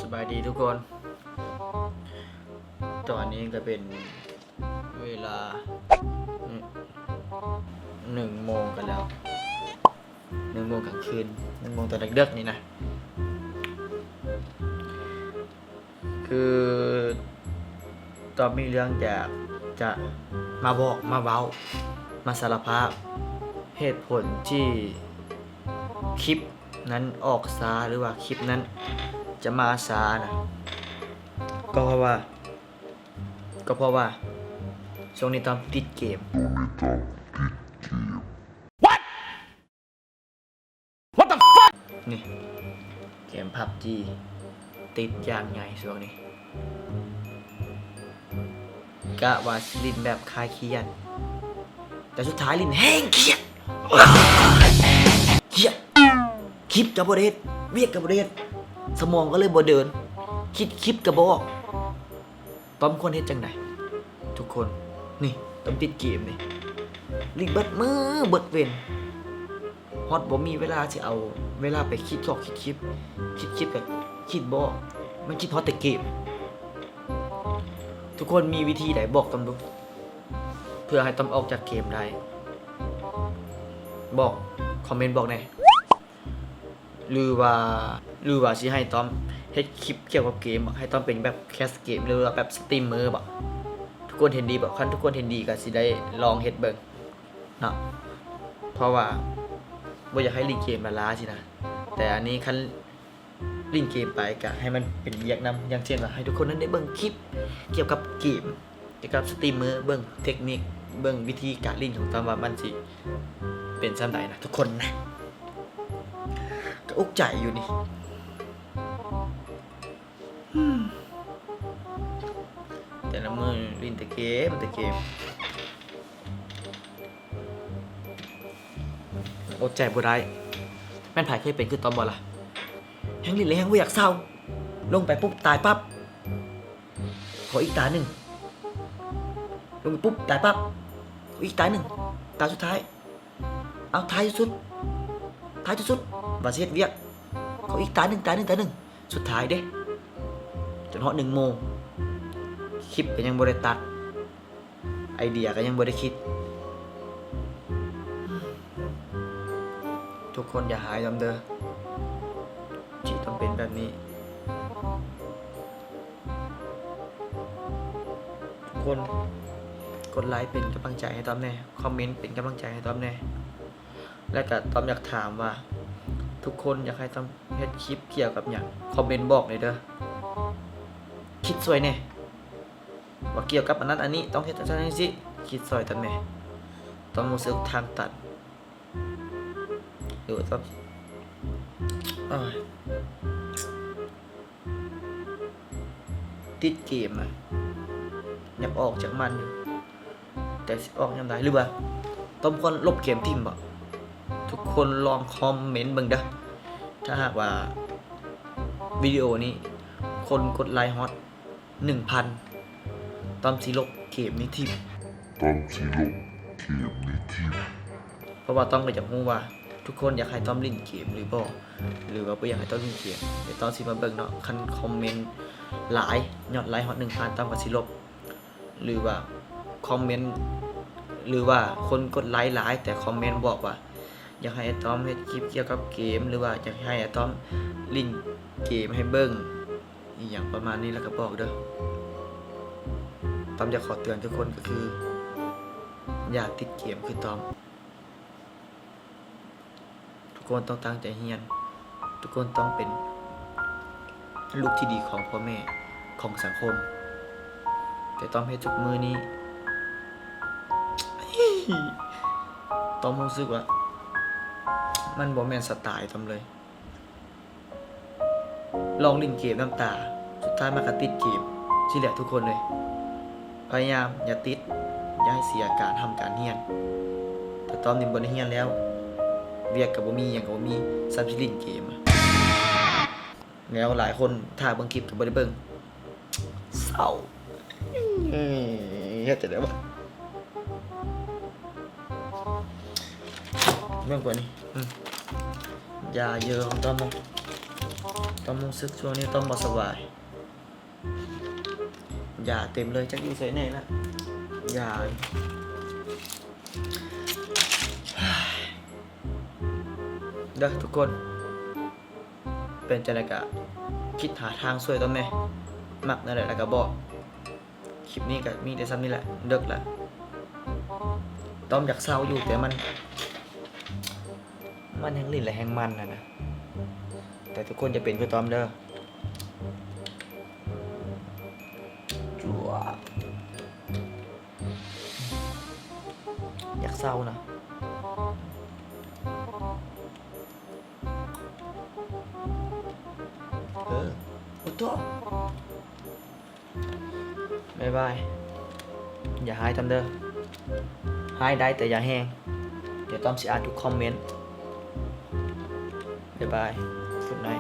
ສະບາຍດີທຸກຄົນ, ຕອນນີ້ກໍເປັນເວລາ ໜຶ່ງໂມງກັນແລ້ວ, ໜຶ່ງໂມງກາງຄືນ, ໜຶ່ງໂມງຕອນເດິກໆນີ້ນະ. ຄືຕ້ອງມີເລື່ອງຢາກຈະມາບອກມາເວົ້າ ມາສາລະພາບເຫດຜົນທີ່ຄລິບນັ້ນອອກຊ້າ ຫຼືວ່າຄລິບນັ້ນຈະມາຊ້ານະ, ກໍເພາະວ່າ ກໍເພາະວ່າຊ່ວງນີ້ຕ້ອງຕິດເກມ. What the fuck? ນີ້ ເກມ PUBG ຕິດຢ່າງໃຫຍ່ຊ່ວງນີ້, ກະວ່າຊິຫຼິ້ນແບບຄາຍຄຽດ ແຕ່ສຸດທ້າຍຫຼິ້ນແຮງຄຽດ, ຄຽດ, ຄລິບກໍບໍ່ໄດ້ເຮັດ, ວຽກກໍບໍ່ໄດ້ເຮັດ, ສະໝອງກໍເລີຍບໍ່ເດີນ, ຄິດຄລິບກໍບໍ່ອອກ. ຕ້ອມຄວນເຮັດຈັ່ງໃດທຸກຄົນ? ນີ້ ຕ້ອມຕິດເກມນີ້ ຫຼິ້ນເບິດມື້ເບິດເວັນ, ຮອດບໍ່ມີເວລາຊິເອົາເວລາໄປຄິດຊອກຄິດຄລິບ, ຄິດຄລິບກໍຄິດບໍ່ອອກ, ມັນຄິດຮອດແຕ່ເກມ. ທຸກຄົນມີວິທີໃດບອກຕ້ອມດູ ເພື່ອໃຫ້ຕ້ອມອອກຈາກເກມໄດ້? ບອກ ຄອມເມັນບອກແດ່. ຫຼືວ່າ ຫຼືວ່າຊິໃຫ້ຕ້ອມເຮັດຄລິບກ່ຽວກັບເກມບໍ? ໃຫ້ຕ້ອມເປັນແບບແຄສເກມ ຫຼືວ່າແບບສະຕຣີມເມີບໍ? ທຸກຄົນເຫັນດີບໍ? ຄັນທຸກຄົນເຫັນດີກໍຊິໄດ້ລອງເຮັດເບິ່ງເນາະ, ເພາະວ່າບໍ່ຢາກໃຫ້ຫຼິ້ນເກມລ້າໆຊີ້ນະ. ແຕ່ອັນນີ້ຄັນຫຼິ້ນເກມໄປກໍໃຫ້ມັນເປັນວຽກນຳ, ຢ່າງເຊັ່ນວ່າໃຫ້ທຸກຄົນນັ້ນໄດ້ເບິ່ງຄລິບກ່ຽວກັບເກມ ກ່ຽວກັບສະຕຣີມເມີ ເບິ່ງເທັກນິກ ເບິ່ງວິທີການຫຼິ້ນຂອງຕ້ອມວ່າມັນຊິເປັນສ່ຳໃດນະທຸກຄົນນະ. ກໍອຸກໃຈຢູ່ນີ້ ແຕ່ລະມື້ຫຼິ້ນແຕ່ເກມ ແຕ່ເກມ ອົດໃຈບໍ່ໄດ້. ແມ່ນໃຜເຄີຍເປັນຄືຕ້ອມບໍ່ລະ? ແຮ່ງຫຼິ້ນແລ້ວແຮ່ງບໍ່ຢາກເຊົາ, ລົງໄປປຸບຕາຍປັບ. ຂໍອີກຕາໜຶ່ງ, ລົງໄປປຸບຕາຍປັບ. ຂໍອີກຕາໜຶ່ງ, ຕາສຸດທ້າຍ, ເອົາ ທ້າຍສຸດ, ທ້າຍສຸດວ່າຊິເຮັດວຽກ. ຂໍອີກຕາໜຶ່ງ, ຕາໜຶ່ງ, ຕາໜຶ່ງ. ສຸດທ້າຍເດ້ ຈົນຮອດໜຶ່ງໂມງ, ຄລິບກໍຍັງບໍ່ໄດ້ຕັດ, ໄອເດຍກໍຍັງບໍ່ໄດ້ຄິດ. ທຸກຄົນຢ່າຮ້າຍຕ້ອມເດີ ທີ່ຕ້ອມເປັນແບບນີ້. ທຸກຄົນກົດໄລເປັນກຳລັງໃຈໃຫ້ຕ້ອມແດ່, ຄອມເມັນເປັນກຳລັງໃຈໃຫ້ຕ້ອມແດ່. ແລະກະຕ້ອມຢາກຖາມວ່າ ທຸກຄົນຢາກໃຫ້ຕ້ອມເຮັດຄລິບກ່ຽວກັບຫຍັງ? ຄອມເມັນບອກແດ່ເດີ, ຄິດຊ່ວຍແດ່ ວ່າກ່ຽວກັບອັນນັ້ນອັນນີ້ຕ້ອງເຮັດຈັ່ງຊັ້ນຈັ່ງຊີ້, ຄິດຊ່ອຍຕ້ອມແດ່. ຕ້ອມຮູ້ສຶກທາງຕັນ ຫຼືວ່າຕ້ອມ ໂອ້ຍ ຕິດເກມນະ, ຢາກອອກຈາກມັນຢູ່ ແຕ່ຊິອອກຍາມໃດ? ຫຼືວ່າຕ້ອມຄວນລົບເກມຖິ້ມບໍ? ທຸກຄົນລອງຄອມເມັນເບິ່ງເດີ, ຖ້າຫາກວ່າວິດີໂອນີ້ຄົນກົດໄລຮອດໜຶ່ງພັນ, ຕ້ອມຊິລົບເກມນີ້ຖິ້ມ. ຕ້ອມຊິລົບເກມນີ້ຖິ້ມ. ເພາະວ່າຕ້ອມກໍຢາກຮູ້ວ່າທຸກຄົນຢາກໃຫ້ຕ້ອມຫຼິ້ນເກມຫຼືບໍ່ ຫຼືວ່າບໍ່ຢາກໃຫ້ຕ້ອມຫຼິ້ນເກມ. ດຽວຕ້ອມຊິມາເບິ່ງເນາະ, ຄັນຄອມເມັນຫຼາຍ ຍອດໄລຮອດໜຶ່ງພັນ ຕ້ອມກໍຊິລົບ. ຫຼືວ່າຄອມເມັນ ຫຼືວ່າຄົນກົດໄລຫຼາຍ ແຕ່ຄອມເມັນບອກວ່າຢາກໃຫ້ອ້າຍຕ້ອມເຮັດຄລິບກ່ຽວກັບເກມ ຫຼືວ່າຢາກໃຫ້ອ້າຍຕ້ອມຫຼິ້ນເກມໃຫ້ເບິ່ງ ອີ່ຫຍັງປະມານນີ້ ແລ້ວກໍບອກເດີ. ຕ້ອມຢາກຂໍເຕືອນທຸກຄົນກໍຄື ຢ່າຕິດເກມຄືຕ້ອມ. ທຸກຄົນຕ້ອງຕັ້ງໃຈຮຽນ, ທຸກຄົນຕ້ອງເປັນລູກທີ່ດີຂອງພໍ່ແມ່, ຂອງສັງຄົມ. ແຕ່ຕ້ອມເຮັດທຸກມື້ນີ້ ຕ້ອມຮູ້ສຶກວ່າມັນບໍ່ແມ່ນສະໄຕລ໌ຕ້ອມເລີຍ. ລອງຫຼິ້ນເກມນຳຕາ ສຸດທ້າຍມັນກໍຕິດເກມຊີ້ແຫຼະທຸກຄົນເອີຍ. ພະຍາຍາມຢ່າຕິດ, ຢ່າໃຫ້ເສຍການຮ່ຳການຮຽນ. ແຕ່ຕອນນີ້ບໍ່ໄດ້ຮຽນແລ້ວ, ວຽກກໍບໍ່ມີ, ຫຍັງກໍບໍ່ມີ, ສ່ຳຊິຫຼິ້ນເກມ. ແລ້ວຫຼາຍຄົນຖ້າເບິ່ງຄລິບກໍບໍ່ໄດ້ເບິ່ງ. ເສົ້າ. ເຮັດຈັ່ງໃດວະ? ເບິ່ງກ່ອນນີ້. ອືມ ຢ່າເຢີຂອງຕ້ອມເນາະ. ຕ້ອມຮູ້ສຶກຊ່ວງນີ້ຕ້ອມບໍ່ສະບາຍ ຢາເຕັມເລີຍ ຈັກຢູ່ໃສແດ່ລະ ຢາ ເດີທຸກຄົນ ເປັນຈັ່ງໃດກະຄິດຫາທາງຊ່ວຍຕ້ອມແດ່ ມັກແນວໃດລະກະບອກ. ຄລິບນີ້ກະມີແຕ່ສ່ຳນີ້ແຫຼະ ເດິກລະ ຕ້ອມຢາກເຊົາຢູ່ ແຕ່ມັນ ມັນແຮ່ງຫຼິ້ນແລະແຮ່ງມັນຫັ້ນນະ ແຕ່ທຸກຄົນຢ່າເປັນຄືຕ້ອມເດີ ຈົວ ຢາກເຊົານະ ເອີ ໂອ້ໂຕ ບາຍບາຍ ຢ່າຮ້າຍຕ້ອມເດີ ຮ້າຍໄດ້ແຕ່ຢ່າແຮງ ດຽວຕ້ອມຊິອ່ານທຸກຄອມເມັນ ບາຍບາຍ Good night.